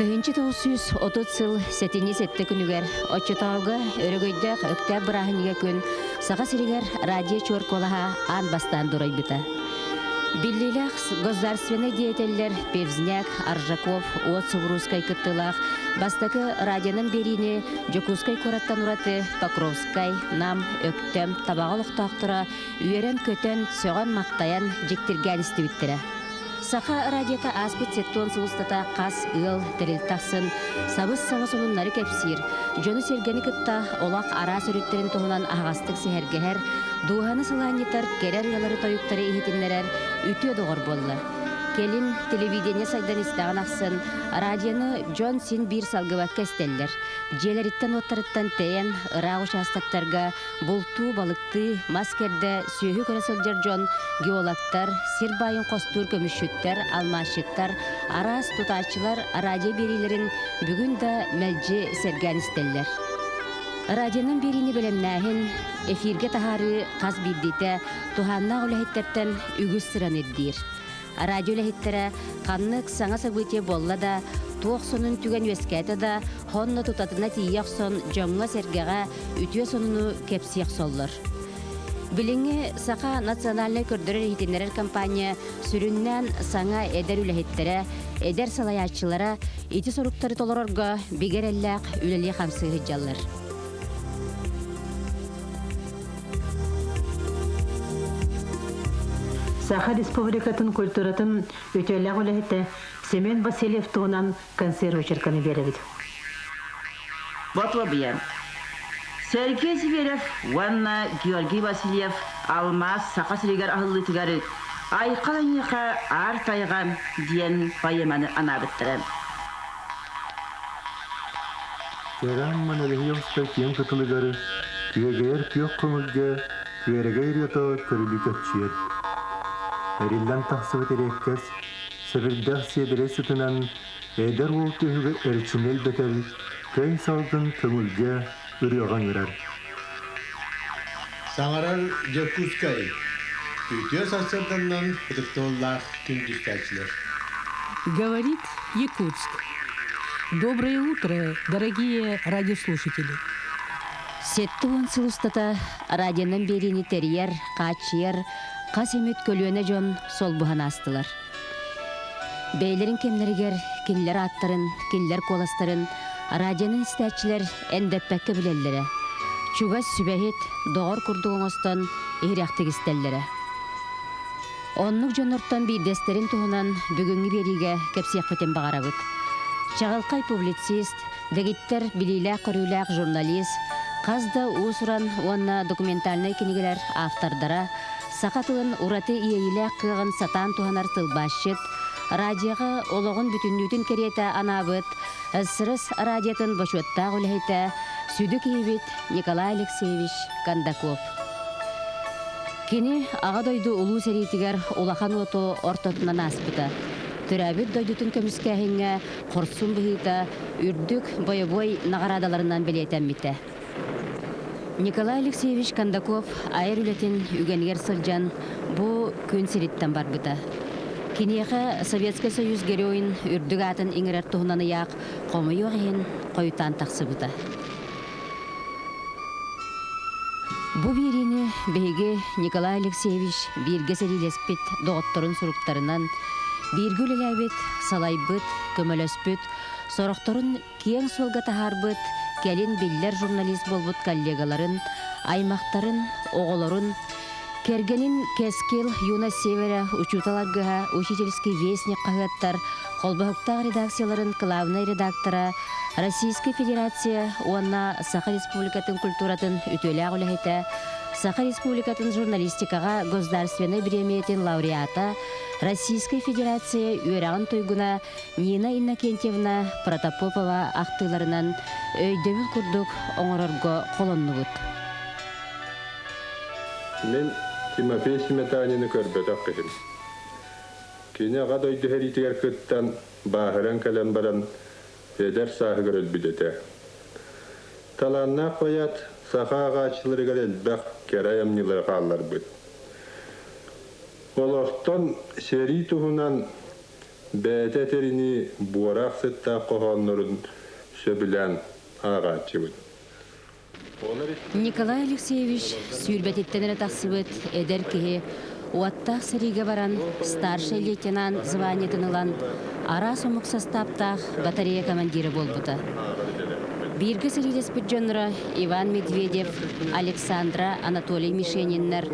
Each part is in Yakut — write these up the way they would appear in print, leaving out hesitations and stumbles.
1930 сыл сэтинньи сэттэ күнүгэр оччотооҕуга өрөгөйдөөх Өктөөп бырааһынньыга күн Саха сиригэр радио чуор куолаһа аан бастаан дурайбыта. Биллиилээх государственнай деятеллэр Певзняк, Аржаков, Уот Субуруускай кыттыылаах бастакы радионан биэриини Дьокуускай куораттан ураты Покровскай, Нам, Өктөм, Табаҕа олохтоохторо үөрэн-көтөн, сөҕөн-махтайан, дьиктиргээн истибиттэрэ. Саха радиота ааспыт сеттуон сыл устата хас ыал, тэрилтэ ахсын сабыс-саҥа сонуннары кэпсиир, дьону-сэргэни кытта олох араас өрүттэрин туһунан аһаҕастык сэһэргэһэр, дууһаны сылаанньытар кэрэ ырыалары-тойуктары иһитиннэрэр үтүө доҕор буолла. Кэлин телевидение сайдан истэҕин ахсын радионы дьон син биир салгыбакка истэллэр. Дьиэлэриттэн-уоттарыттан тэйэн, ыраах учаастактарга бултуу, балыктыы, мас кэрдэ, сүөһү көрө сылдьар дьон, геологтар, сир баайын хостуур көмүсчүттэр, алмаасчыттар, араас тутааччылар радио биэриилэрин бүгүн да мэлдьи сэргээн истэллэр. Радионан биэриини бэлэмнээһин, эфиргэ таһаарыы хас биирдиитэ туһааннаах үлэһиттэртэн үгүс сыраны ирдиир. Радио үлэһиттэрэ ханнык саҥа событие буолла да, туох сонун түгэн үөскээтэ да, сонно тутатына тиийэ охсон дьоҥҥо-сэргэҕэ үтүө сонуну кэпсии охсоллор. Билиҥҥи Саха национальнай көрдөрөр-иһитиннэрэр компания сүрүннээн саҥа эдэр үлэһиттэрэ, эдэр салайааччылара ити соруктары толорорго бигэ эрэллээх үлэлии-хамсыы сылдьаллар. Саха Республикатын культуратын үтүөлээх үлэһитэ Семен Васильев туһунан концерт очерканы биэрэбит. Ботуобуйа. Сергей Зверев уонна Георгий Васильев алмаас Саха сиригэр аһыллыытыгар «Айхал эйиэхэ аар тайҕа» диэн поэманы анаабыттара. Кэрэ Манелиевскай киэҥ кытылыгар күөгэйэр күөх көҥүлгэ күөрэгэй ырыата көрүлүү көччүйэр. Эриллэн тахсыбыт эриэккэс, сэбирдэх сиэдэрэй сытынан эдэр уол түһүгэр эрчими элбэтэр, көй салгын көҥүлгэ ырыаҕа ыҥырар. Саҥарар Дьокуускай. Үтүө сарсыарданнан ытыктабыллаах күндүстээччилэр. Говорит Якутск. Доброе утро, дорогие радиослушатели. 70 сыл устата радионан биэриини тэрийэр, хааччыйар хас эмит көлүөнэ дьон солбуһан аастылар. Бэйэлэрин кэмнэригэр кинилэр ааттарын, кинилэр куоластарын радионан истээччилэр эндэппэккэ билэллэрэ. Чугас сүбэһит, доҕор курдук оҥостон иһирэхтик истэллэрэ. Оннук дьоннортон биирдэстэрин туһунан бүгүҥҥү биэриигэ кэпсиэхпитин баҕарабыт. Чаҕылхай публицист, дэгиттэр билиилээх-көрүүлээх журналист, хас да уус-уран уонна документальнай кинигэлэр автордара, саха тылын ураты иэйиилээх кыаҕын сатаан туһанар тылбаасчыт, радиоҕа олоҕун бүтүннүүтүн кэриэтэ анаабыт СССР радиотын бочуоттаах үлэһитэ, сүдү киһибит Николай Алексеевич Кондаков. Кини Аҕа дойду Улуу сэриитигэр улахан уоту ортотунан ааспыта. Төрөөбүт дойдутун көмүскээһиҥҥэ хорсун быһыыта үрдүк бойобуой наҕараадаларынан бэлиэтэммитэ. Николай Алексеевич Кондаков айар үлэтин үгэнигэр сылдьан бу күн сириттэн барбыта. Киниэхэ Советскай Союз Геройун үрдүк аатын иҥэрэр туһунан ыйаах хомойуох иһин хойутаан тахсыбыта. Бу биэриини биһиги Николай Алексеевич бииргэ сэриилэспит доҕотторун суруктарынан, бииргэ үлэлээбит, салайбыт, көмөлөспүт, сорохторун киэҥ суолга таһаарбыт, кэлин биллэр журналист буолбут коллегаларын, аймахтарын, оҕолорун, кэргэнин Кэскил, Юность Севера, Учуутал аргыһа, Учительский вестник хаһыаттар холбоһуктаах редакцияларын кылаабынай редактора, Российскай Федерация уонна Саха Республикатын культуратын үтүөлээх үлэһитэ, Саха Республикатын журналистикаҕа государственнай бириэмийэтин лауреата, Российскай Федерация үөрэҕин туйгуна Нина Иннокентьевна Протопопова ахтыыларынан өйдөбүл курдук оҥорорго холоннубут. Мин Тимофей Сметанины көрбөтөх киһим. Кини Аҕа дойду сэриитигэр кыттан, бааһыран кэлэн баран, эдэр сааһыгар өлбүт этэ. Талааннаах поэт саха ааҕааччыларыгар элбэх кэрэ айымньылары хаалларбыт. Олортон сэрии туһунан. Бэйэтэ этэринии буораах сыттаах хоһооннорун сөбүлээн ааҕааччыбын. Николай Алексеевич сүүрбэтиттэн эрэ тахсыбыт эдэр киһи уоттаах сэриигэ баран старшай лейтенант званиетын ылан араас омук састааптаах батарея командира буолбута. Бииргэ сэриилэспит дьонноро Иван Медведев, Александра Анатолий Мишениннэр,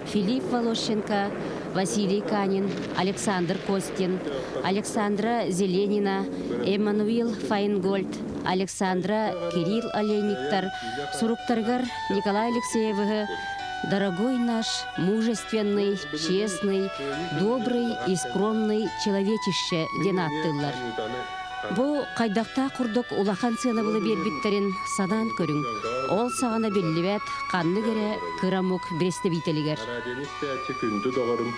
Филипп Волощенко, Василий Канин, Александр Костин, Александра Зеленина, Эммануил Файнгольд, Александра Кирилл Олейниктар суруктарыгар Николай Алексеевыһы «Дорогой наш, мужественный, честный, добрый и скромный человечище» диэн ааттыыллар. Бу хайдахтаах курдук улахан сыанабылы биэрбиттэрин санаан көрүҥ. Ол саҕана биллибэт ханнык эрэ кыра омук бэрэстэбиитэлигэр. Радионы истээччи күндү доҕорум,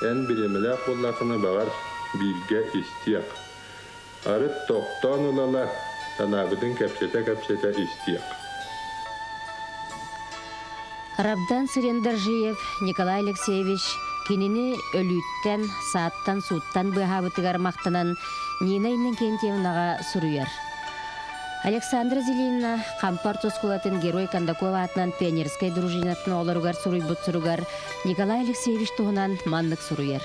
эн бириэмэлээх буоллаххына баҕар бииргэ истиэх. Арыт тохтоон ылала, санаабытын кэпсэтэ-кэпсэтэ истиэх. Рабдан Сырендаржиев Николай Алексеевич кинини өлүүттэн, сааттан-сууттан быыһаабытыгар махтанан Нина Иннокентьевнаҕа суруйар. Александра Зелинина Хампа орто оскуолатын Герой Кондаков аатынан пионерскай дружинатын оҕолоругар суруйбут суругар Николай Алексеевич туһунан маннык суруйар.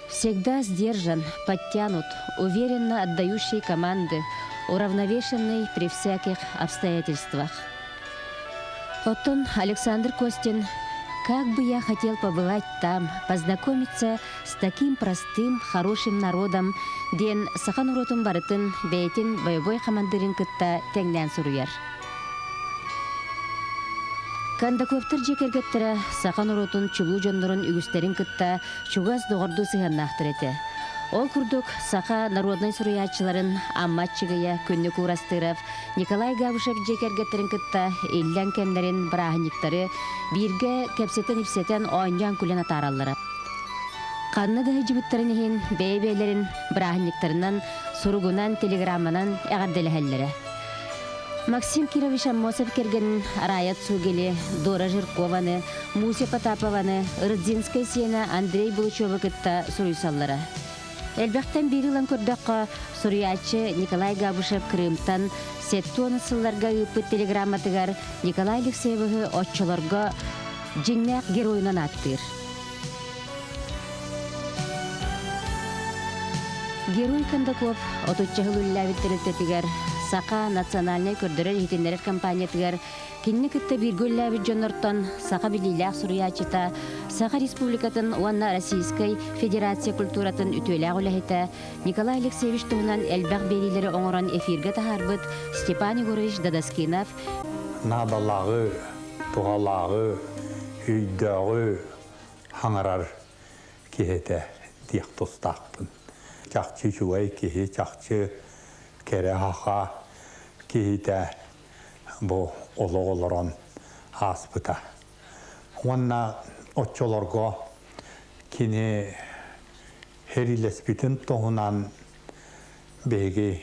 Всегда сдержан, подтянут, уверенно отдающий команды, уравновешенный при всяких обстоятельствах. Оттон Александр Костин «Как бы я хотел побывать там, познакомиться с таким простым, хорошим народом» диэн саха норуотун барытын бэйэтин боевой хамандыырын кытта тэҥнээн суруйар. Кондаковтар дьиэ кэргэттэрэ саха норуотун чулуу дьоннорун үгүстэрин кытта чугас доҕордуу сыһыаннаахтар этэ. Ол курдук, саха народнай суруйааччыларын Амма Аччыгыйа, Күннүк Уурастыыров, Николай Габышев дьиэ кэргэттэрин кытта иллэҥ кэмнэрин, бырааһынньыктары бииргэ кэпсэтэн-ипсэтэн, оонньоон-күлэн атаараллара. Ханна да сылдьыбыттарын иһин бэйэ-бэйэлэрин бырааһынньыктарынан, суругунан, телеграмманан эҕэрдэлэһэллэрэ. Максим Кирович Аммосов кэргэнин Рая Цугели, Дора Жиркованы, Муся Потапованы, Рыдзинскай сиэнэ Андрей Булычевы кытта суруйсаллара. Элбэхтэн биир ылан көрдөххө, суруйааччы Николай Габышев Крымтан 70 сылларга ыыппыт телеграмматыгар Николай Алексеевиһы оччолорго дьиҥнээх геройунан ааттыыр. Герой Кондаков отучча сыл үлэлээбит тэрилтэтигэр Саха национальнай көрдөрөр-иһитиннэрэр компаниятыгар кинини кытта бииргэ үлэлээбит дьоннортон саха билиилээх суруйааччыта, Саха Республикатын уонна Российскай Федерация культуратын үтүөлээх үлэһитэ Николай Алексеевич туһунан элбэх биэриилэри оҥорон эфиргэ таһаарбыт Степан Егорович Дадаскинов наадалааҕы, туһалааҕы, өйдөөҕү хаҥарар киһи этэ диэх тустаахпын. Чахчы үчүгэй киһи, чахчы кэрэ саха киһитэ бу олох олорон ааспыта. Уонна оччолорго кини сэриилэспитин туһунан биһиги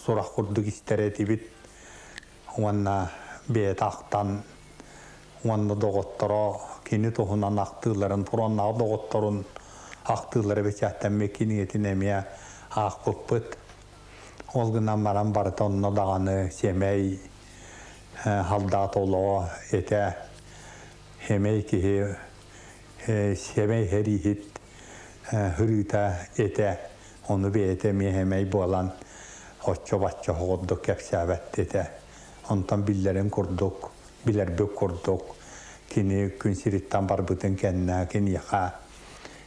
сурах курдук истэр этибит уонна бэйэтэ ахтан уонна доҕотторо кини туһунан ахтыыларын, фроннааҕы доҕотторун ахтыылара бэчээттэммит кинигэтин эмиэ аахпыппыт. Ол гынан баран барыта онно даҕаны сэмэй халдаат олоҕо этэ. Сэмэй киһи, сэмэй сэрииһит һырыыта этэ. Ону бэйэтэ эмиэ сэмэй буолан оччо-бачча курдук кэпсээбэт этэ. Онтон биллэрин курдук, билэрбит курдук, кини күн сириттэн барбытын кэннэ киниэхэ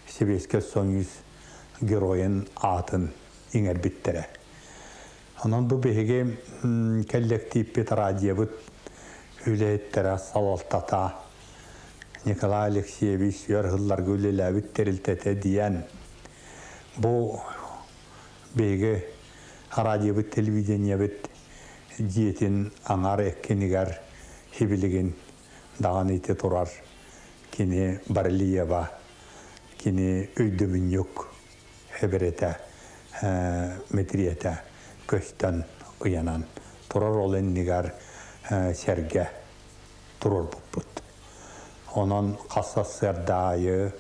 Сэбиэскэй Союз геройун аатын иҥэрбиттэрэ. Онон бу биһиги кэллэктииппит, радиобыт үлэһиттэрэ, салалтата Николай Алексеевич өр сылларга үлэлээбит тэрилтэтэ диэн бу биһиги радиобыт, телевидениебит дьиэтин аҥар эккинигэр сибилигин даҕаны ити турар кини барельеба, кини өйдөбүнньүк эбэрэтэ, мэтириэтэ көстөн ыйанан турар ол иннигэр сэргэ туруорбуппут. Онон хас сарсыарда аайы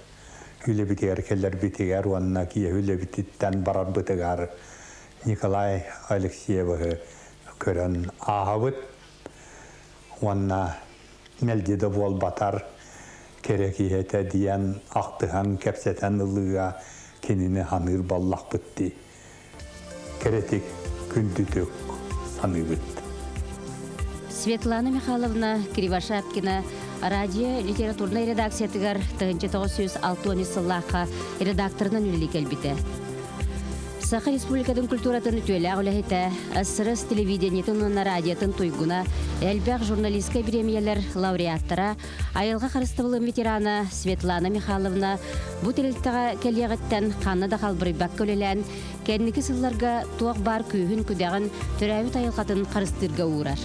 Үлэбитигэр кэлэрбитигэр уонна киэһэ үлэбититтэн барарбытыгар Николай Алексеевиһы көрөн ааһабыт уонна мэлдьи да буолбатар кэрэ киһи этэ диэн ахтыһан кэпсэтэн ылыыга кинини саныыр буоллахпыт дии. Кэрэтик, күндүтүк саныыбыт. Светлана Михайловна Кривошапкина радио литературнай редакциятыгар 1963 сыллаахха редакторынан үлэлии кэлбитэ. Саха Республикатын культуратын үтүөлээх үлэһитэ, СССР телевидениетын уонна радиотын туйгуна, элбэх журналистскай бириэмийэлэр лауреаттара, айылҕа харыстабылын ветерана Светлана Михайловна бу тэрилтэҕэ кэлиэҕиттэн ханна да халбарыйбакка үлэлээн, кэнники сылларга туох баар күүһүн-күдэҕин төрөөбүт айылҕатын харыстыырга уурар.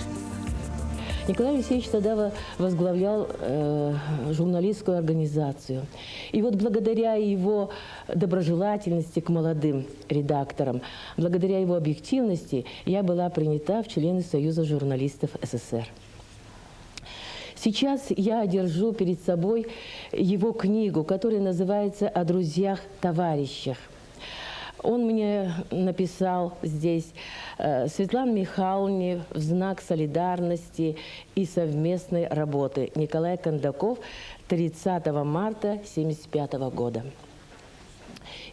Николай Алексеевич тогда возглавлял журналистскую организацию. И вот благодаря его доброжелательности к молодым редакторам, благодаря его объективности, я была принята в члены Союза журналистов СССР. Сейчас я держу перед собой его книгу, которая называется «О друзьях-товарищах». Он мне написал здесь Светлане Михайловне в знак солидарности и совместной работы. Николай Кондаков 30 марта 1975 года.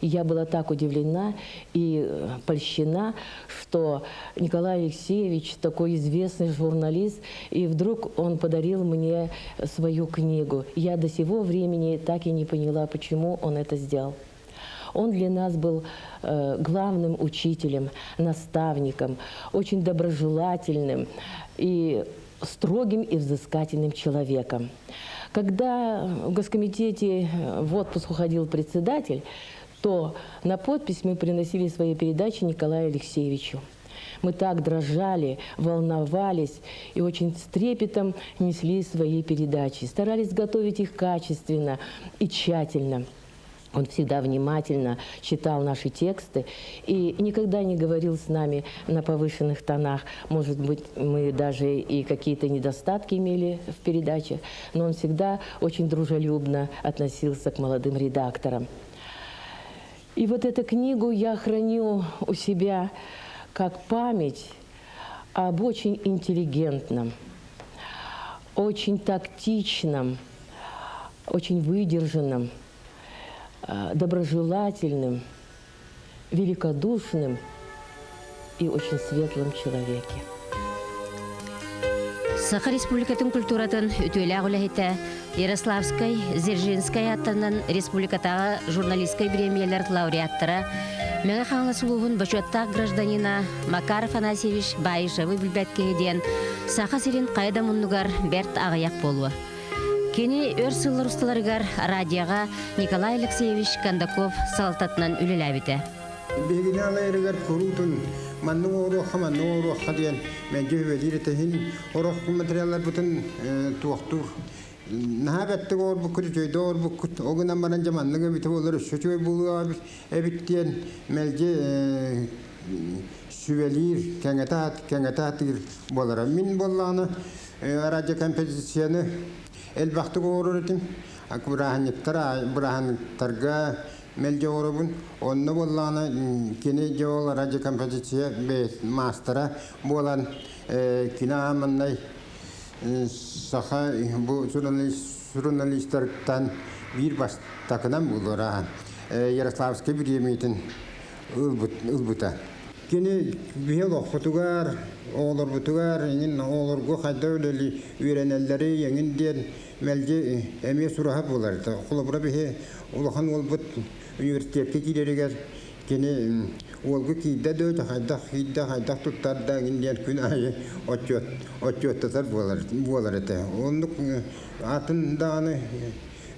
И я была так удивлена и польщена, что Николай Алексеевич, такой известный журналист, и вдруг он подарил мне свою книгу. Я до сего времени так и не поняла, почему он это сделал. Он для нас был главным учителем, наставником, очень доброжелательным и строгим и взыскательным человеком. Когда в Госкомитете в отпуск уходил председатель, то на подпись мы приносили свои передачи Николаю Алексеевичу. Мы так дрожали, волновались и очень с трепетом несли свои передачи. Старались готовить их качественно и тщательно. Он всегда внимательно читал наши тексты и никогда не говорил с нами на повышенных тонах. Может быть, мы даже и какие-то недостатки имели в передачах, но он всегда очень дружелюбно относился к молодым редакторам. И вот эту книгу я храню у себя как память об очень интеллигентном, очень тактичном, очень выдержанном, доброжелательным, великодушным и очень светлым человеке. Саха Республикатын культуратын үтүөлээх үлэһитэ Ярославскай, Дзержинскай ааттарынан республикатааҕы журналистскай бириэмийэлэр лауреаттара, Мэҥэ Хаҥалас улууһун бочуоттаах гражданина Макар Афанасьевич Баишевы билбэт киһи диэн Саха сирин хайа да муннугар бэрт аҕыйах буолуо. Кини өр сыллар усталарыгар радиоҕа Николай Алексеевич Кондаков салалтатынан үлэлээбитэ. Биһигини алайарыгар куруутун маннык оҥоруохха, маннык оҥоруохха диэн мэлдьи үбэлиир этэ. Орох материалларбытын туохтуур наһаа бэттик оҥорбуккут, үчүгэйдик оҥорбуккут. Ол гынан баран дьэ маннык эбитэ буоллар өссө үчүгэй буолуо эбит диэн мэлдьи сүбэлиир, кэҥэтэ кэҥэтэ сатыыр буолара. Мин буоллаҕына радиокомпозицияны элбэхтик оҥорор этим. Бырааһынньыктар бырааһынньыктарга мэлдьи оҥоробун. Онно буоллаҕына кини дьэ ол радиокомпозиция маастара буолан кини ааманнай саха бу журналистартан биир бастакынан буолуора Ярославскай бириэмийэтин ылбыта. Кини биһи олохпутугар, оҕолорбутугар, эҥин оҕолорго хайдах үлэли үөрэнэллэри эҥин диэн мэлдьи эмиэ сураһа буолар. Холобура биһи улахан уолбут университекка киирэригэр кини уолга киирдэ да хайдах киирдэ, хайдах туттарда эҥин диэн күн аайы отчуот отчуоттатар буолар буолар этэ. Оннук атын даҕаны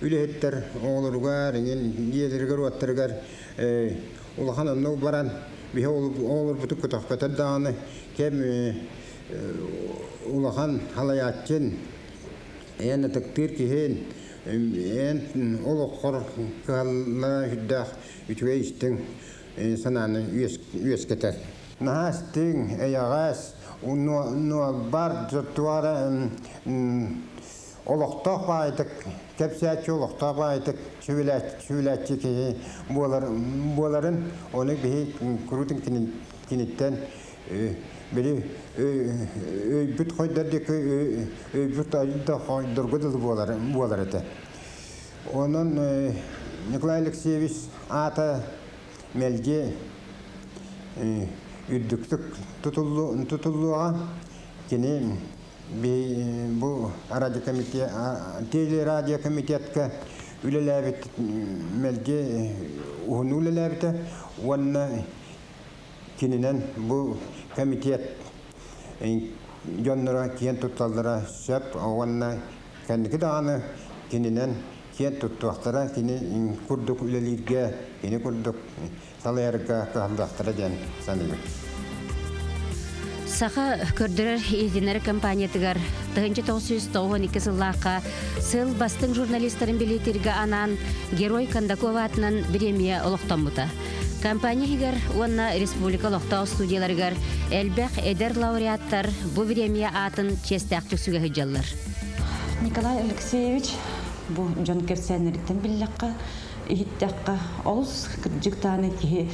үлэһиттэр оҕолоругар, эҥин дьиэлэригэр-уоттарыгар улахан оннук баран биһи оҕолорбутун көтөхпөтөр даҕаны кэм улахан халайааччын эн ытыктыыр киһин эн олоххор кыһалла сүрдээх үчүгэй истиҥ санааны үөскэтэр. Наһаа истиҥ, эйэҕэс, нуолбар, туара Олохтоох баайытык кэпсээччи, олохтоох баайытык сүбэлээччи киһи буолар, буоларын, ону биһи куруутун киниттэн били өйбүт хойдор диэки өйбүт да хойдорго дылы буолар, буолар этэ. Онон Николай Алексеевич аата мэлдьи үрдүктүк тутуллуоҕа. Кини бу радиокомитет, телерадиокомитетка үлэлээбит мэлдьи уһун үлэлээбитэ уонна кининэн бу комитет дьонноро киэн тутталлара сөп уонна кэнники даҕаны кининэн киэн туттуохтара, кини курдук үлэлииргэ, кини курдук салайарга кыһаллыахтара диэн саныыбын. Саха көрдөрөр иһитиннэрэр компаниятыгар 1992 сыллаахха сыл бастыҥ журналистарын билиитиргэ анаан Герой Кондаков аатынан бириэмийэ олохтоммута. Компания иһигэр уонна республика олохтоох студияларыгар элбэх эдэр лауреаттар бу бириэмийэ аатын чиэстээхтик сүгэ сылдьаллар. Николай Алексеевич бу дьон кэпсээннэриттэн биллэххэ, иһиттэххэ, олус кырдьык даҕаны киһи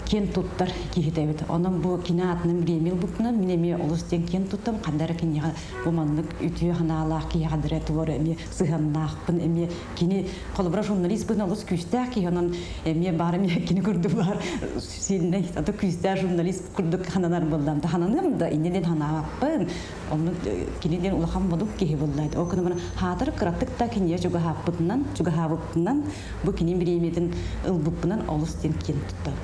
киэн туттар киһитэ эбит. Онон бу кини аатынан бириэмийэ ылбыппынан мин эмиэ олус диэн киэн туттам. Ханна эрэ киниэхэ бу маннык үтүө санаалаах киһиэхэ эрэ тугу эрэ эмиэ сыһыаннаахпын эмиэ кини холобура журналист быһыытынан олус күүстээх киһи онон эмиэ баар эмиэ кини курдук баар сильнэй ато күүстээх журналист курдук хананар буоллам да хананыам да инньэ диэн санаабаппын оннук кини диэн улахан модук киһи буолла ол гынан баран хаатыр кыратык да кинигэ чугаһааппытынан чугаһаабыппынан бу кини бириэмийэтин ылбыппынан олус диэн киэн туттабын.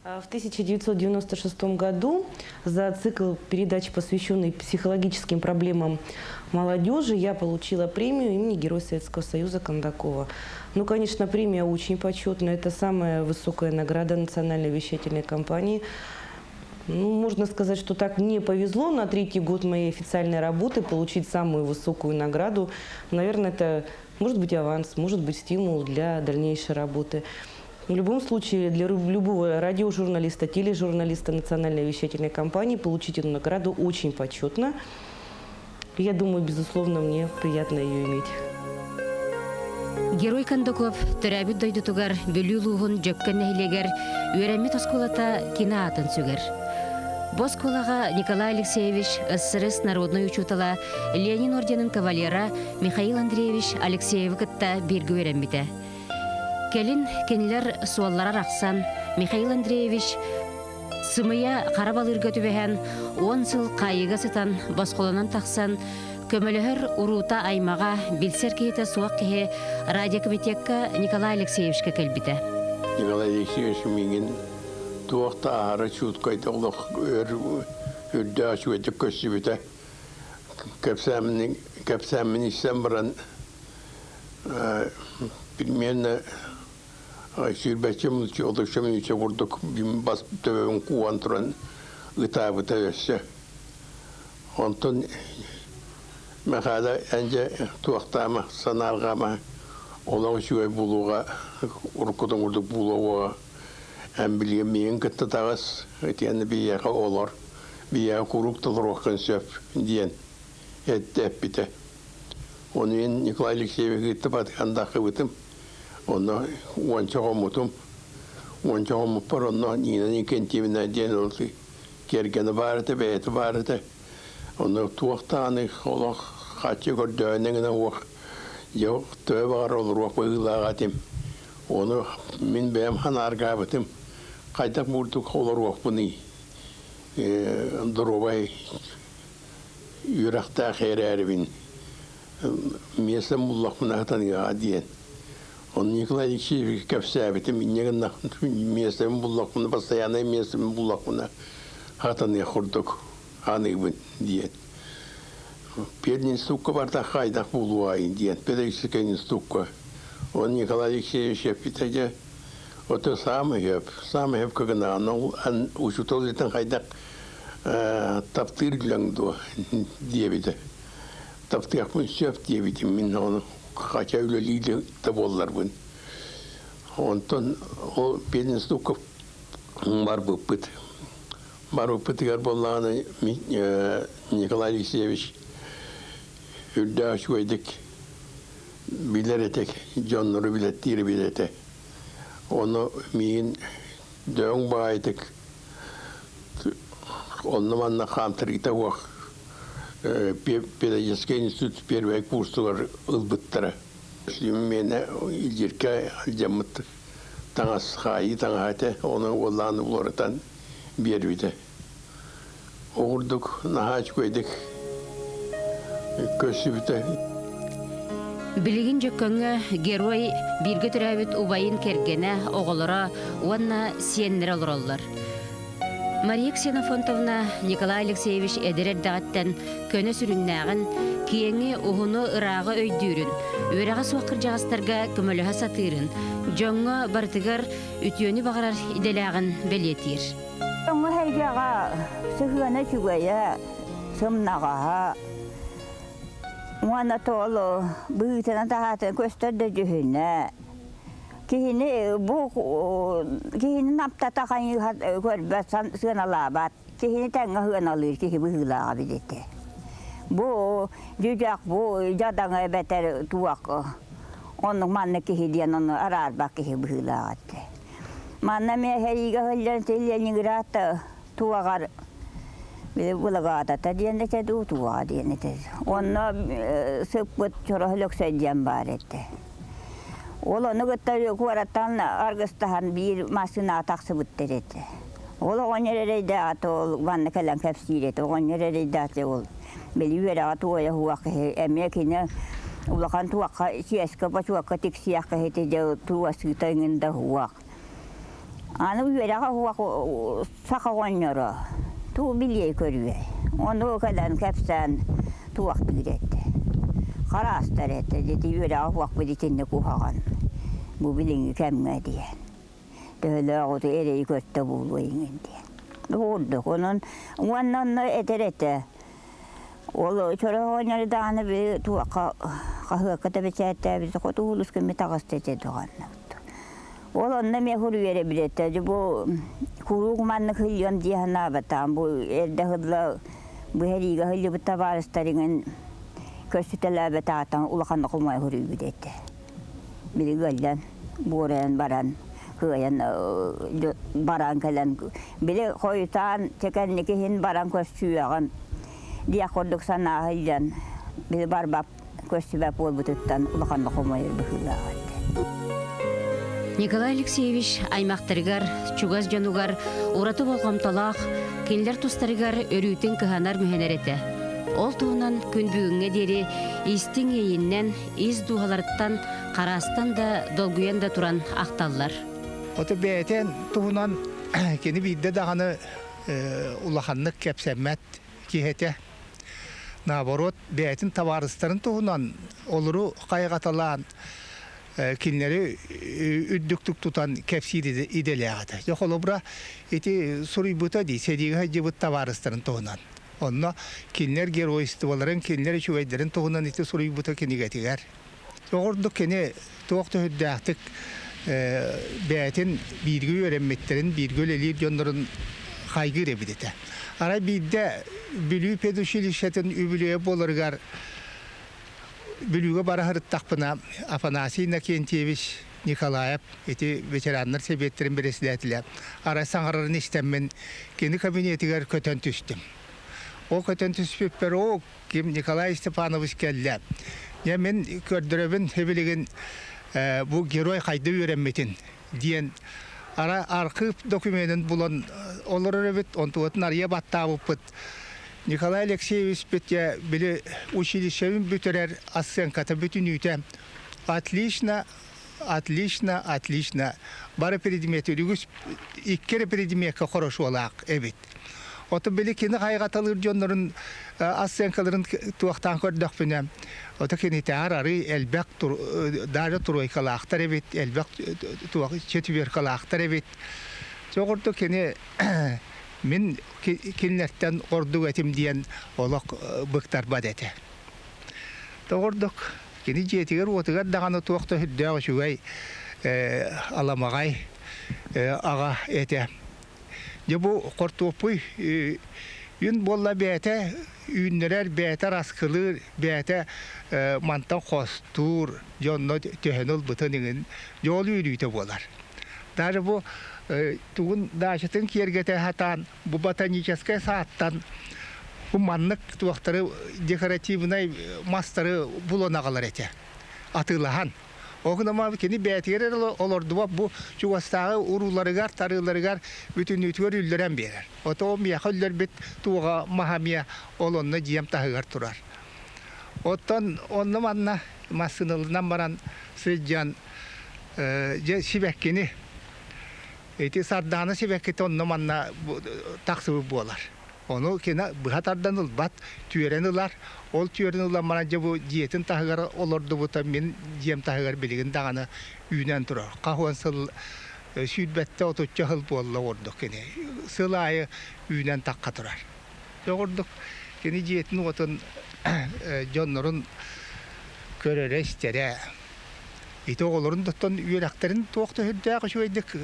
В 1996 году за цикл передач, посвященный психологическим проблемам молодежи, я получила премию имени Героя Советского Союза Кондакова. Ну, конечно, премия очень почетная. Это самая высокая награда национальной вещательной компании. Ну, можно сказать, что так мне повезло на третий год моей официальной работы получить самую высокую награду. Наверное, это может быть аванс, может быть стимул для дальнейшей работы. В любом случае, для любого радиожурналиста, тележурналиста национальной вещательной компании получить эту награду очень почетно. Я думаю, безусловно, мне приятно ее иметь. Герой Кондаков төрөөбүт дойдутугар Бүлүү улууһун Дьөккөн нэһилиэгэр үөрэммит оскуолата кини аатын сүгэр. Бу оскуолаҕа Николай Алексеевич СССР народнай учуутала Ленин орденын кавалера Михаил Андреевич Алексеевы кытта бииргэ үөрэммитэ. Кэлин кинилэр суоллара арахсан, Михаил Андреевич сымыйа хара балыырга түбэһэн, 10 сыл хаайыыга сытан, босхолонон тахсан, көмөлөһөр уруута аймаҕа, билсэр киһитэ суох киһи радиокомитекка Николай Алексеевичка кэлбитэ. Николай Алексеевич миигин туох да аһара чуткайда олох үрдээх үчүгэйдик көрсүбүтэ. Кэпсээммин кэпсээммин истэн баран примерно сүүрбэччэ отучча мүнүүтэ курдук бас төбөбүн кууһан туран ытаабыта өссө. Онтон Мэхээлэ эн туохтаама, санаарҕаама, олох үчүгэй буолуоҕа, уруккутун курдук буолуоҕа. Эн билигин миигин кытта таҕыс, итиэннэ биһиэхэ олор, биһиэхэ куруук толоруоххун сөп диэн эттэ эппитэ. Ону мин Николай Алексеевич кытта батыһан таххыбытым. Онно уонча хоммутум. Уонча хоммуппар онно Нина Никентьевна диэн ол кэргэнэ баар этэ, бэйэтэ баар этэ. Онно туох даҕаны олох хаччы көрдөөнө гына уох дьэ төһө баҕар олоруох быһыылаах этим. Ону мин бэйэм ханааргаабытым. Хайдах бурдук олоруохпунуй? Доруобай үөрэхтээх эрээрибин миэстэм буллахпына хатаныаҕа диэн. Ону Николай Алексеевич кэпсээбитим, инньэ гыннах миэстэбин буллахпына, постояннай миэстэбин буллахпына хатаныах курдук аныыбын диэн. Пединститукка бардахха хайдах буолуой диэн, педагогическай институкка. Он Николай Алексеевич эппитэ дьэ, ото саамай сөп, саамай сөпкө гынаҕын, ол учуутал үлэтин хайдах таптыыр үлэҥ дуо диэбитэ. Таптыахпын сөп диэбитим мин ону хотя үлэлии да буолларбын. Онтон ол пединститукка барбыппыт. Барбыппытыгар буоллаҕына Николай Алексеевич Үрдээх үчүгэйдик билэр этэ, дьоннору билэттиир эбит этэ. Ону миигин дөҥ баҕайытык онно-манна хаамтарыыта суох педагогическай институт первэй курсугар ылбыттара. Миэнэ илдьиркэ алдьаммыт таҥас хаайыы таҥаһа этэ, ону уоллаан уларытан биэрбитэ. Ол курдук наһаа үчүгэйдик көрсүбүтэ. Билигин Дьөккөҥҥө герой бииргэ төрөөбүт убайын кэргэнэ, оҕолоро уонна сиэннэрэ олороллор. Мария Ксенофонтовна Николай Алексеевич эдэр эрдэҕиттэн көнө сүрүннээҕин, киэҥи, уһуну, ырааҕы өйдүүрүн, үөрэҕэ суох кырдьаҕастарга көмөлөһө сатыырын, дьоҥҥо барытыгар үтүөнү баҕарар идэлээҕин бэлиэтиир. Оҥо эйгэҕэ сыһыана үчүгэйэ, сымнаҕаһа уонна тоолу быһыытынан таһаатын көстөр да дьүһүнэ. Киһини бу киһини наптата хайыһа көрбөт, сыаналаабат. Киһини тэҥҥэ сыаналыыр киһи быһыылааҕа билити. Бу дьүдьэх бу дьадаҥы эбэтэр туох оннук маннык киһи диэн ону араарбат киһи быһыылааҕа этэ. Манна эмиэ сэриигэ сылдьан Ленинград туоҕар били Былагаатата диэн этэ дуу, туоҕа диэн этэ. Онно сыппыт Чороһ Өлөксөй диэн баар этэ. Ол ону кытта куораттан аргыстаһан биир массыынаҕа тахсыбыттар этэ. Ол оҕонньор эрэйдээх ол манна кэлэн кэпсиир этэ. Оҕонньор эрэйдээх ол били үөрэҕэ туойа суох киһи эмиэ кини улахан туохха чиэскэ бочуокка тиксиэх киһити дьэ туосыыта иҥин да суох. Аны үөрэҕэ суох саха оҕонньоро туу билиэй көрүөй. Ону кэлэн кэпсээн туохтуур этэ. Хараастар этэ дити үөрэҕэ суохпут итинник куһаҕан бу билиҥҥи кэмҥэ диэн. Төһөлөөх оту эрэйи көртө буолуо иҥин диэн. Курдук. Онон уонна онно этэр этэ. Ол чороһоонньору даҕаны би туохха хаһыакка да бэчээттээбит хоту улууска эмиэ таҕыста этэ даҕаны. Ол онно эмиэ хуруйар эбит бу куруук маннык сылдьыам дии санаабатаҕым. Бу эрдэ сылла бу сэриигэ сылдьыбыт табаарыстарыҥын көрсүтэлээбэтэҕиттэн улаханнык хомойо суруйбут этэ. Били ыалдьан, буорайан баран, кыайан баран кэлэн, били хойутаан чэкэнники иһин баран көрсүөҕүм диэх курдук санаа сылдьан, били барбап көрсүбэт буолбутуттан улаханнык хомойор быһыылаах этэ. Николай Алексеевич аймахтарыгар, чугас дьонугар ураты болҕомтолоох, кинилэр тустарыгар өрүүтүн кыһанар-мүһэнэр этэ. Ол туһунан күн бүгүҥҥэ диэри истиҥ иэйиннэн, ис дууһаларыттан хараастан да, долгуйан да туран ахталлар. Ото бэйэтин туһунан кини биирдэ даҕаны улаханнык кэпсэммэт киһи этэ. Наоборот, бэйэтин табаарыстарын туһунан олору хайҕаталаан кинилэри үрдүктүк тутан кэпсиир идэлээх этэ. Дьэ, холобура, ити суруйбута дии, сэриигэ сылдьыбыт табаарыстарын туһунан. Онно кинилэр геройстволарын, кинилэр үчүгэйдэрин туһунан ити суруйбута кинигэтигэр. Оҕурдук кини туох да сүрдээхтик бэйэтин бииргэ үөрэммиттэрин, бииргэ үлэлиир дьоннорун хайгыыр эбит этэ. Арай биирдэ Бүлүү педучилищетын үбүлүөйэ буоларыгар Бүлүүгэ бара сырыттахпына Афанасий Иннокентьевич Николаев ити ветераннар сэбиэттэрин бэрэссэдээтэлэ арай саҥарарын истэммин кини кабинетыгар көтөн түстүм. Ол көтөн түспүппэр оо ким Николай Степанович кэллэ. Дьэ мин көрдөрөбүн билигин бу герой хайда үөрэммитин диэн ара архыып докуменын булан олорор эбит, онтугатын арыйа баттаабыппыт. Николай Алексеевич бит били училищебын бүтэрэр оценката бүтүнүүтэ отлично, отлично, отлично. Бары предмети үгүс икки эрэ предмеккэ хорошуолаах эбит. Ото били кини хайҕаталыыр дьоннорун оценкаларын туохтаан көрдөхпүнэ, ото кинитээҕэр арый элбэх даже тройкалаахтар эбит, элбэх туох четверкалаахтар эбит. Чоҕурду кини мин кинилэртэн ордук этим диэн олох быктарбат этэ. Тоҕурдук кини дьиэтигэр-уотугар даҕаны туох да сүрдээх үчүгэй аламаҕай аҕа этэ. Дьэ бу хортуоппуй Үн буолла бэйэтэ үүннэрэр, бэйэтэ араскылыыр, бэйэтэ мантан хостуур, дьонно төһөнү ылбытын иҥин дьол үөрүүтэ буолар. Даже бу тугун даачатын киэргэтэ сатаан бу ботаническай сааттан бу маннык туохтары декоративнай мастары булан аҕалар этэ. Атыылаһан. Ол гынан кини бэйэтигэр эрэ олордубат бу чугастааҕы урууларыгар, тарыыларыгар бүтүннүүтүгэр үллэрэн биэрэр. Ото миэхэ үллэрбит туоҕа маһа эмиэ ол онно дьиэм таһыгар турар. Оттон онно манна массыыналынан баран сылдьан дьэ сибэккини ити сардаана сибэккитэ онно манна тахсыбыт буолар. Ону кини быһа тардан ылбат, түөрэн ылар. Ол түөрэн ылан баран дьэ бу дьиэтин таһыгар олордубута мин дьиэм таһыгар билигин даҕаны үүнэн турар. Хаһуон сыл сүүрбэттэ отучча сыл буолла ордук кини. Сыл аайы үүнэн тахха турар. Дьэ ордук кини дьиэтин уотун дьоннорун көрөрө-истэрэ. Ити оҕолорун да оттон үөрэхтэрин туох да сүрдээх үчүгэйдик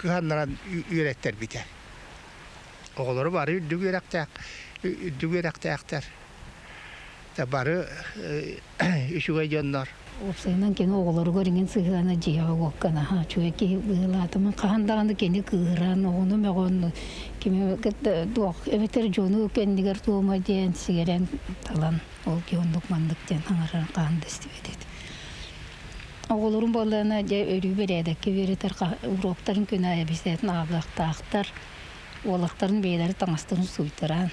кыһаннаран үөрэттэрбитэ. Оҕолору бары үрдүк үөрэхтээх үрдүк үөрэхтээхтэр. Бары үчүгэй дьоннор. Уопсайынан кини оҕолоругар иҥин сыһыана дьиэҕэ уокка наһаа үчүгэй киһи быһыылаатым. Хаһан даҕаны кини кыыһыран, оҕону мөҕөн, кими кытта туох эбэтэр дьону кэннигэр туома диэн сигэрэн талан ол киһи оннук маннык диэн аҥаран хаһан да истибэт этэ. Оҕолорум буоллаҕына дьэ өрүү бэрээдэккэ үөрэтэр уруоктарын күн аайы эбисээтин ааҕыахтаахтар. Уолаттарын бэйэлэрэ таҥастарын сууйтаран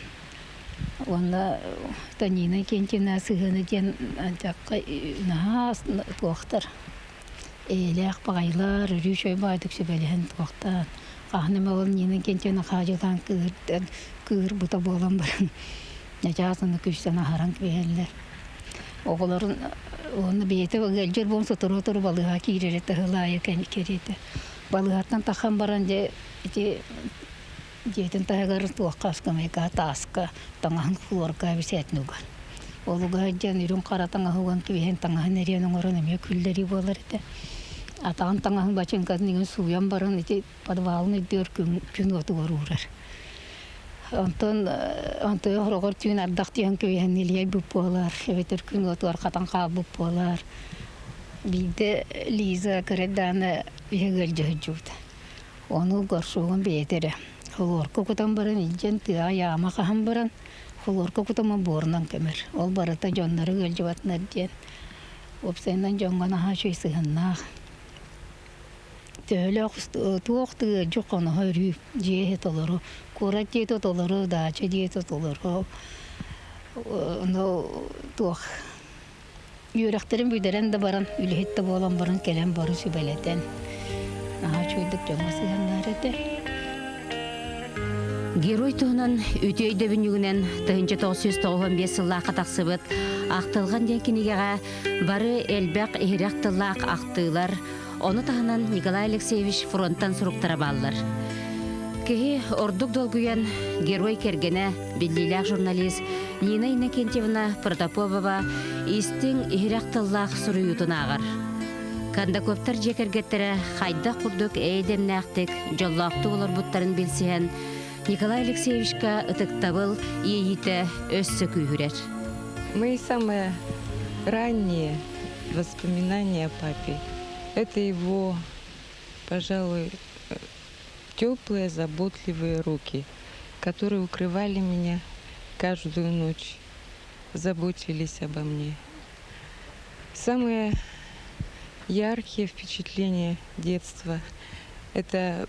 уонна Танина Кентина сыһыана диэн антиакка наһаа туохтар эйэлээх баҕайылар өрүү үчүгэй баҕайытык сүбэлэһэн туохтаан хаһан эмэ ол Нина Кентина хаадьылаан кыыһырдан кыыһырбыта буолан баран начаас аны күлсэн аһаран кэбиһэллэр оҕолорун уонна бэйэтэ ыалдьар буолан сотору-сотору балыыһаҕа киирэрэ таһылаайа кэриэтэ балыыһаттан таххан баран дьэ ити дьиэтин таһыгар туохха ыскамыайкаҕа тааска таҥаһын хлорка бисээтин угар. Ол уга сылдьан үрүҥ хара таҥаһы уган кэбиһэн таҥаһын эриэн оҥорон эмиэ күллэрии буолар этэ. Атаҕын таҥаһын бачыыҥкатын иҥин сууйан баран ити подвалын үрдүгэр күн, күн уотугар уурар. Онтон онтуйа хороҕор түүн ардах түһэн кэбиһэн илийэйбит буолар, эбэтэр күн уотугар хатан хаалбыт буолар. Биирдэ Лиза кыра дааны иһэ ыалдьа сылдьыбыта. Ону горшогун бэйэтэ эрэ хлорка кутан баран илдьэн тыаҕа яма хаһан баран хлорка кутама буорунан көмөр. Ол барыта дьоннору ыалдьыбатынар диэн уопсайынан дьоҥҥо наһаа үчүгэй сыһыаннаах. Төһөлөөх туох да ыалдьык хоноһо өрүү дьиэ иһэ толору, куорат дьиэтэ толору, даача дьиэтэ толору. Ону туох Үөрэхтэрин бүтэрэн да баран, үлэһит да буолан баран кэлэн бары сүбэлэтэн, наһаа үчүгэйдик дьоҥҥо сыһыаннаһар этэ. Герой туһунан үтүө өйдөбүнньүгүнэн 1995 сыллаахха тахсыбыт «Ахтылҕан» диэн кинигэҕэ бары элбэх иһирэх тыллаах ахтыылар, ону таһынан Николай Алексеевич фронтан суруктара бааллар. Киһи ордук долгуйан герой кэргэнэ, биллиилээх журналист Нина Иннокентьевна Протопопова истиҥ, иһирэх тыллаах суруйуутун ааҕар. Кондаковтар дьиэ кэргэттэрэ хайдах курдук эйэ-дэмнээхтик, дьоллоохтук олорбуттарын билсиһэн, Николай Алексеевичка ытыктабыл иэйиитэ өссө күүһүрэр. Мои самые ранние воспоминания о папе – это его, пожалуй, теплые, заботливые руки, которые укрывали меня каждую ночь, заботились обо мне. Самые яркие впечатления детства – это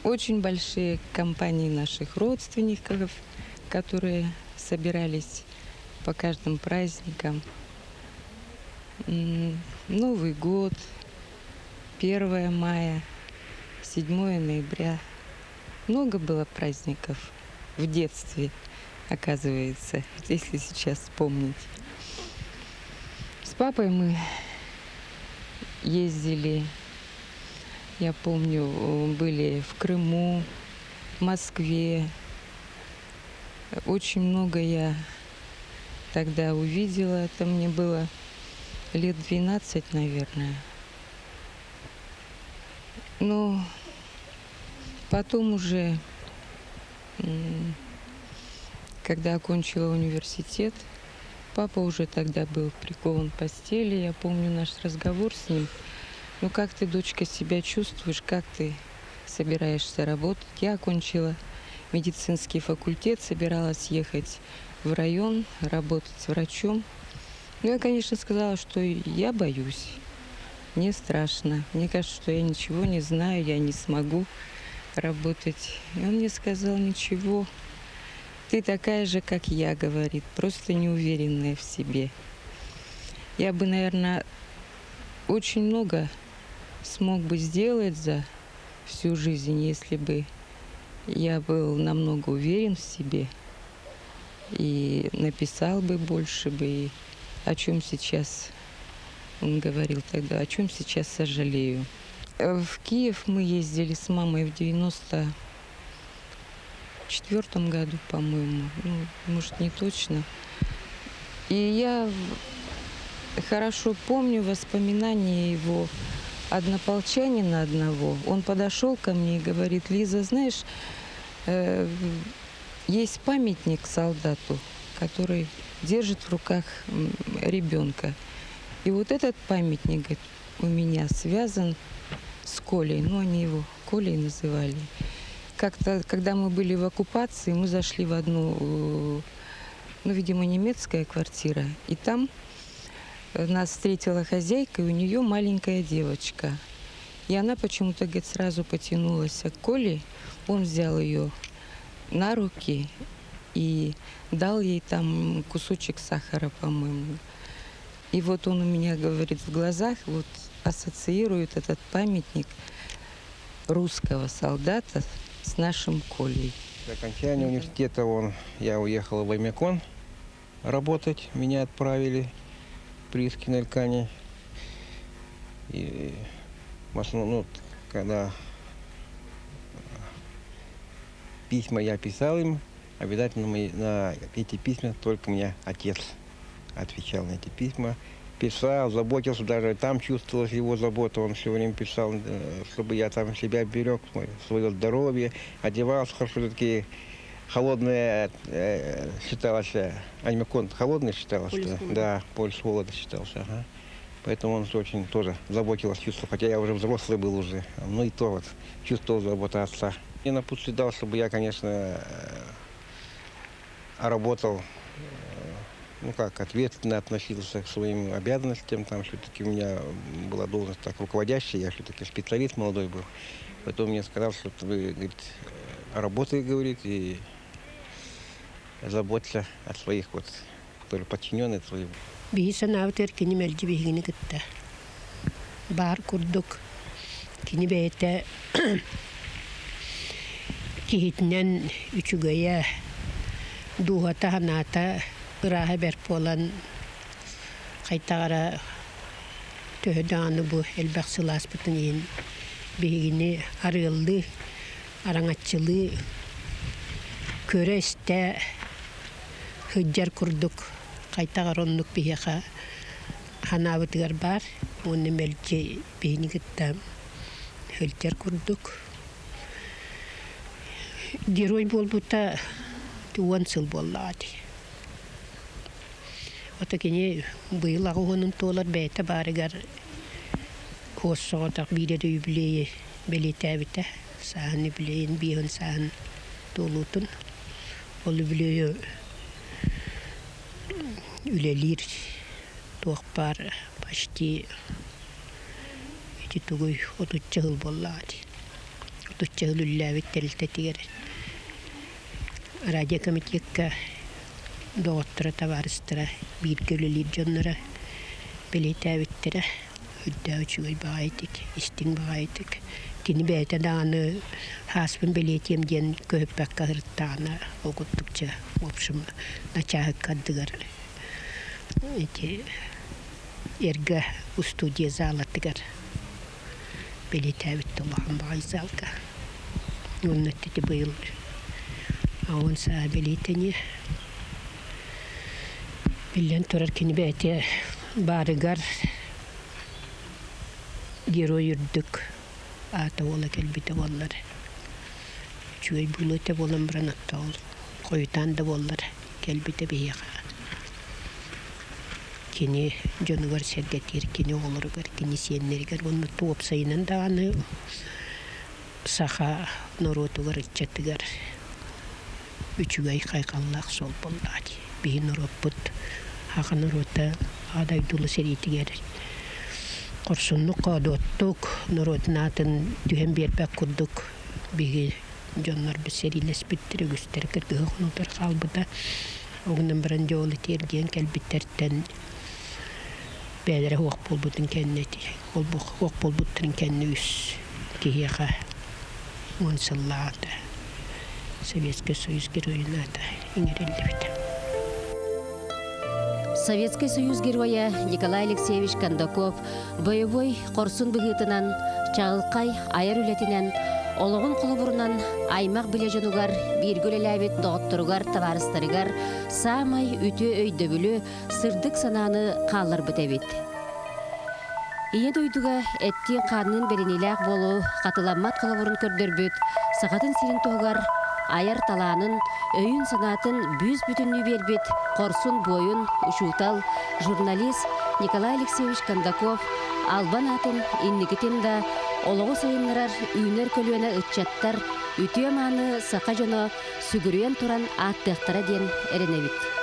очень большие компании наших родственников, которые собирались по каждым праздникам. Новый год, 1 мая, 7 ноября. Много было праздников в детстве, оказывается, если сейчас вспомнить. С папой мы ездили, я помню, были в Крыму, в Москве. Очень много я тогда увидела. Это мне было лет 12, наверное. Но потом уже Когда окончила университет, папа уже тогда был прикован к постели. Я помню наш разговор с ним. Ну, как ты, дочка, себя чувствуешь, как ты собираешься работать? Я окончила медицинский факультет, собиралась ехать в район, работать врачом. Ну, я, конечно, сказала, что я боюсь. Мне страшно. Мне кажется, что я ничего не знаю, я не смогу работать. И он мне сказал, ничего, ты такая же, как я, говорит, просто неуверенная в себе. Я бы, наверное, очень много смог бы сделать за всю жизнь, если бы я был намного уверен в себе и написал бы больше бы, и о чем сейчас он говорил тогда, о чем сейчас сожалею. В Киев мы ездили с мамой в 94 году, по-моему, ну, может, не точно. И я хорошо помню воспоминания его однополчанина одного. Он подошел ко мне и говорит, Лиза, знаешь, есть памятник солдату, который держит в руках ребенка. И вот этот памятник, говорит, у меня связан с Колей. Ну, они его Колей называли. Как-то, когда мы были в оккупации, мы зашли в одну, ну, видимо, немецкая квартира. И там нас встретила хозяйка, и у нее маленькая девочка. И она почему-то, говорит, сразу потянулась к Коле. Он взял ее на руки и дал ей там кусочек сахара, по-моему. И вот он у меня, говорит, в глазах вот ассоциирует этот памятник русского солдата с нашим Колей. До окончания университета я уехал в Оймякон работать. Меня отправили в прииски на Нелькане. И в основном, ну, когда письма я писал им, обязательно на эти письма только мне отец отвечал на эти письма. Писал, заботился, даже там чувствовалась его забота. Он все время писал, чтобы я там себя берег, свое здоровье, одевался хорошо, такие холодные считалось, Оймякон холодный считался, Полюс холода. Да, полюс холода считался. Ага. Поэтому он очень тоже заботился, чувствовал, хотя я уже взрослый был уже, ну и то вот чувствовал заботу отца. Мне напутствие дал, чтобы я, конечно, работал, ну как, ответственно относился к своим обязанностям. Там все-таки у меня была должность так руководящая, я все-таки специалист молодой был. Потом мне сказал, что вы, говорит, работай, говорит, и заботься о своих, вот, которые подчиненные твои. Биһи санаабытыгар кини мэлдьи биһигини кытта. Баар курдук кини бэйэтэ киһитинэн үчүгэйэ, дууһата санаата ырааһа бэрт буолан хайтаҕара төһө даҕаны бу элбэх сылааспытын иһин биһигини арыаллыы, араҥаччылыы көрө-истэ сылдьар курдук хайтаҕар оннук биһиэхэ ханаабытыгар баар уонна мэлдьи биһини кытта сылдьар курдук. Герой буолбута 10 сыл буоллаҕа дии. Ото кини быйыл аҕыс уонун туолар бэйэтэ баарыгар хуос соҕотох биир эрэ юбилейи бэлиэтээбитэ. Сааһын юбилейин биэһин сааһын туолуутун. Ол юбилейу үлэлиир туох баар почти ити тугуй 30 сыл буоллаҕа дии. 30 сыл үлэлээбит тэрилтэтигэр радиокомитекка доҕотторо, табаарыстара, бииргэ үлэлиир дьонноро бэлиэтээбиттэрэ. Үрдээх үчүгэй баҕайытык, истиҥ баҕайытык. Кини бэйэтэ даҕаны ааспын бэлиэтиэм диэн көһүппэккэ сырыттаҕына, ол курдук чэ, в общем, начааһыкка ардыгар ити эргэ устудия залатыгар бэлиэтээбит улахан баҕайы залга. Уонна ити быйыл 10 саа бэлиэтэниэ. Биллэн турар кини бэйэтэ баарыгар герой үрдүк аата уола кэлбитэ буоллар үчүгэй буолуо этэ буолан баран оттоол хойутаан да буоллар. кэлбитэ биһиэхэ. Кини дьонугар сэргэтиир, кини оҕолоругар, кини сиэннэригэр уонна уопсайынан даҕаны саха норуотугар, ыччатыгар үчүгэй хайҕаллаах суол буоллаҕа дии. Биһи норуоппут саха норуота Аҕа дойдулу сэриитигэр хорсуннук, хоодуоттук, норуотун аатын түһэн биэрбэт курдук биһиги дьоннорбут сэриилэспиттэр, үгүстэрэ кыргыһы хонуутар хаалбыта. Ол гынан баран дьэ ол ити эргийэн кэлбиттэртэн бэйэлэрэ суох буолбутун кэннэ ол суох буолбуттарын кэннэ үс киһиэхэ уон сыллааҕыта Советский Союз Геройун аата иҥэриллибитэ. Советский Союз Геройа Николай Алексеевич Кондаков боевой хорсун быһыытынан, чаҕылхай айар үлэтинэн, олоҕун холобурунан аймах билэ дьонугар, бииргэ үлэлээбит доҕотторугар, табаарыстарыгар саамай үтүө өйдөбүлү, сырдык санааны хаалларбыт эбит. Ийэ дойдуга эттиин-хаанныын бэриниилээх буолуу хатыламмат холобурун көрдөрбүт Сахатын сирин туһугар айар талаанын, өйүн-санаатын бүүс-бүтүннүү биэрбит хорсун буойун, учуутал, журналист Николай Алексеевич Кондаков албан аатын инникитин да олоҕу сайыннарар үүнэр көлүөнэ ыччаттар үтүө-мааны саха дьоно сүгүрүйэн туран ааттыахтара диэн эрэнэбит.